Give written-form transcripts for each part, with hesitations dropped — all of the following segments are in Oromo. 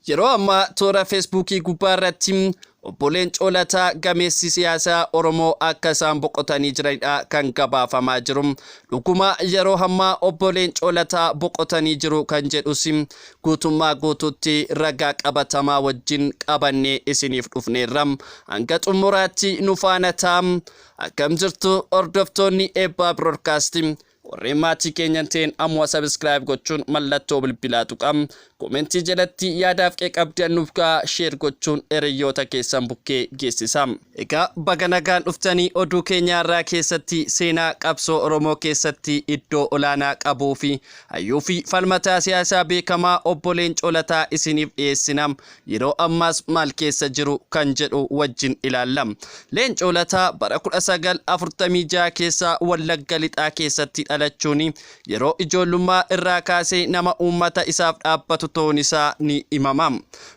Yeroo ammaa toora Feesbuukii gubbaa irratti Obbo Leencoo Lataa gameessi siyaasaa Oromoo akka isaan boqotanii jiranidha kan gabaafamaa jiru. Dhuguma yeroo ammaa Obbo Leencoo Lataa boqotanii jiru kan jedhus guutummaa guutuutti ragaa qabatamaa wajjin qabannee isiniif dhufneerra. Hanga xumuraatti nu faana ta'aa. Akkam jirtu hordoftoonni Eebbaa Broadcast? Warreen maatii keenya hin ta'in ammuma subscribe gochuun mallattoo bilbilaa tuqaa. Komentii jalatti yaadaaf qeeqa qabdan nuuf kaa'aa share gochuun hiriyyoota keessan bukkee geessisaa. Egaa baga nagaan dhuftanii oduu keenya har'aa keessatti seenaa qabsoo Oromoo keessatti iddoo olaanaa qabuu fi hayyuu fi falmataa siyaasaa beekamaa Obbo Leencoo Lataa isiniif dhiyeessina. Yeroo ammaas maal keessa jiru kan jedhu wajjin ilaalla. Leencoo Lataa bara 1946 keessa Wallagga Lixaa keessatti dhalachuun yeroo ijoollummaa irraa kaasee nama uummata isaaf dhaabbatu ta'uun isaa ni himama.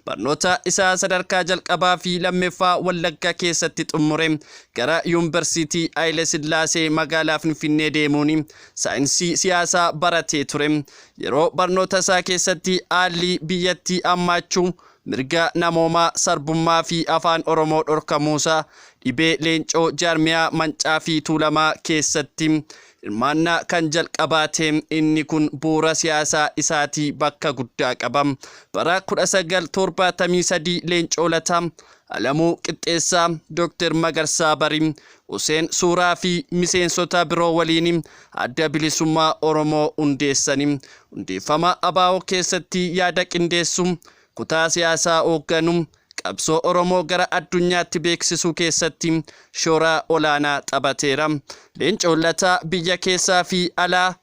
Barnoota isaa sadarkaa jalqabaa fi lammeffaa Wallagga keessatti xummure gara Yuunvarsiitii Haayile Sillaasee magaalaa Finfinnee deemuun saayinsii siyaasaa baratee ture. Yeroo barnoota isaa keessatti haalli biyyattii hammaachuu, mirga namoomaa sarbummaa fi Afaan Oromoo dhorkamuusaa dhibee Leencoo jaarmiyaa Mancaa fi Tuulamaa keessatti hirmaannaa kan jalqabaa ta'e inni kun bu'uura siyaasaa isaatii bakka guddaa qaba. Bara 1973 Leencoo Lataa Alamuu Qixxeessaa, Dr. Magarsaa Barii, Huseen Suuraa fi miseensota biroo waliin Adda Bilisummaa Oromoo hundeessani. Hundeeffama ABO keessatti yaada qindeessuu, kutaa siyaasaa hoogganuu, qabsoo Oromoo gara addunyaatti beeksisuu keessatti shoora olaanaa taphateera. Leencoon Lataa biyya keessaa fi alaa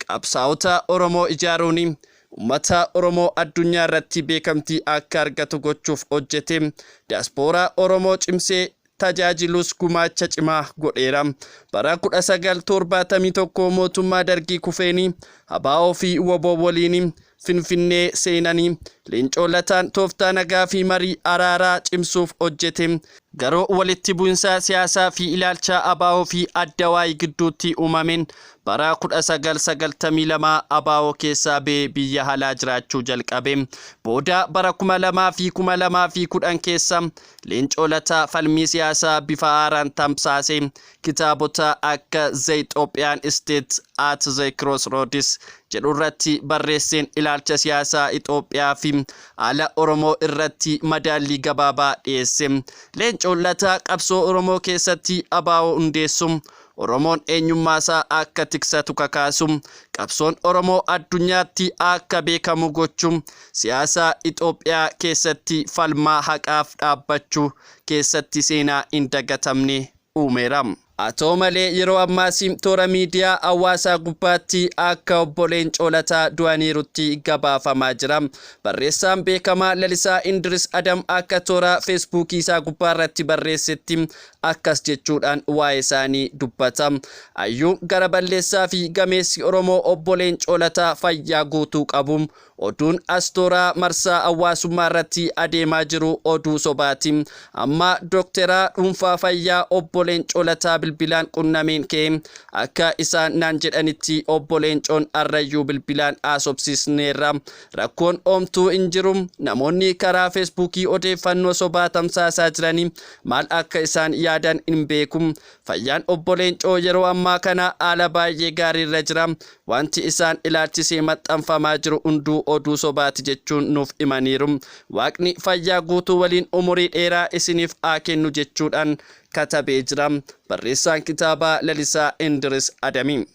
qabsaa'ota Oromoo ijaaruun ummata Oromoo addunyaa irratti beekamtii akka argatu gochuuf hojjete. Diyaaspooraa Oromoo cimsee tajaajiluus gumaacha cimaa godheera. Bara 1971 mootummaa Dargii kufeen ABO fi wbo waliin Finfinnee seenanii Leencoo Lataan tooftaa nagaa fi marii araaraa cimsuuf hojjete. Garuu walitti bu'insa siyaasaa fi ilaalchaa ABO fi Addawaay gidduutti uumameen bara 1992 ABO keessaa ba'ee biyya alaa jiraachuu jalqabe. Booda bara 2000 fi 2010 keessa Leencoo Lataa falmii siyaasaa bifa haaraan tamsaase kitaabota akka The Ethiopian State at the Crossroads jedhurratti barreesseen ilaalcha siyaasaa Itoophiyaa fi haala Oromoo irratti madaallii gabaabaa dhiyeesse. Leencoon Lataa qabsoo Oromoo keessatti ABO hundeessu, Oromoon eenyummaasaa akka tiksatu kakaasu, qabsoon Oromoo addunyaatti akka beekamu gochuu, siyaasa Itoophiyaa keessatti falmaa haqaaf dhaabbachuu keessatti seenaa hin dagatamne uumeera. Haa ta'u malee yeroo ammaas toora miidiyaa hawaasaa gubbaatti akka Obbo Leencoo Lataa du'aniirutti gabaafamaa jira. Barreessaan beekamaa Lalisaa Indiris Adam akka toora Feesbuukii isaa gubbaarratti barreessetti akkas jechuudhaan waa'ee isaanii dubbata. Hayyuu gara balleessaa fi gameessi Oromoo Obbo Leencoo Lataa fayyaa guutuu qabu. Oduun as toora marsaa hawaasummaa irratti adeemaa jiru oduu sobaati. Amma Doktera dhuunfaa fayyaa Obbo Leencoo Lataa bilbilaan qunnameen ka'e akka isaan naan jedhanitti Obbo Leencoon arrayyuu bilbilaan haasofsiisneerra. Rakkoon omtuu hin jiru. Namoonni karaa Feesbuukii odeeffannoo sobaa tamsaasaa jiranii maal akka isaan yaadan hin beeku. Fayyaan Obbo Leencoo yeroo ammaa kana haala baay'ee gaariirra jira. Wanti isaan ilaalchisee maxxanfamaa jiru hunduu oduu sobaati jechuun nuuf himaniiru. Waaqni fayyaa guutuu waliin umurii dheeraa isiniif haa kennu jechuudhaan katabee jira. Barreessaan kitaabaa Lalisaa Indiris Adami.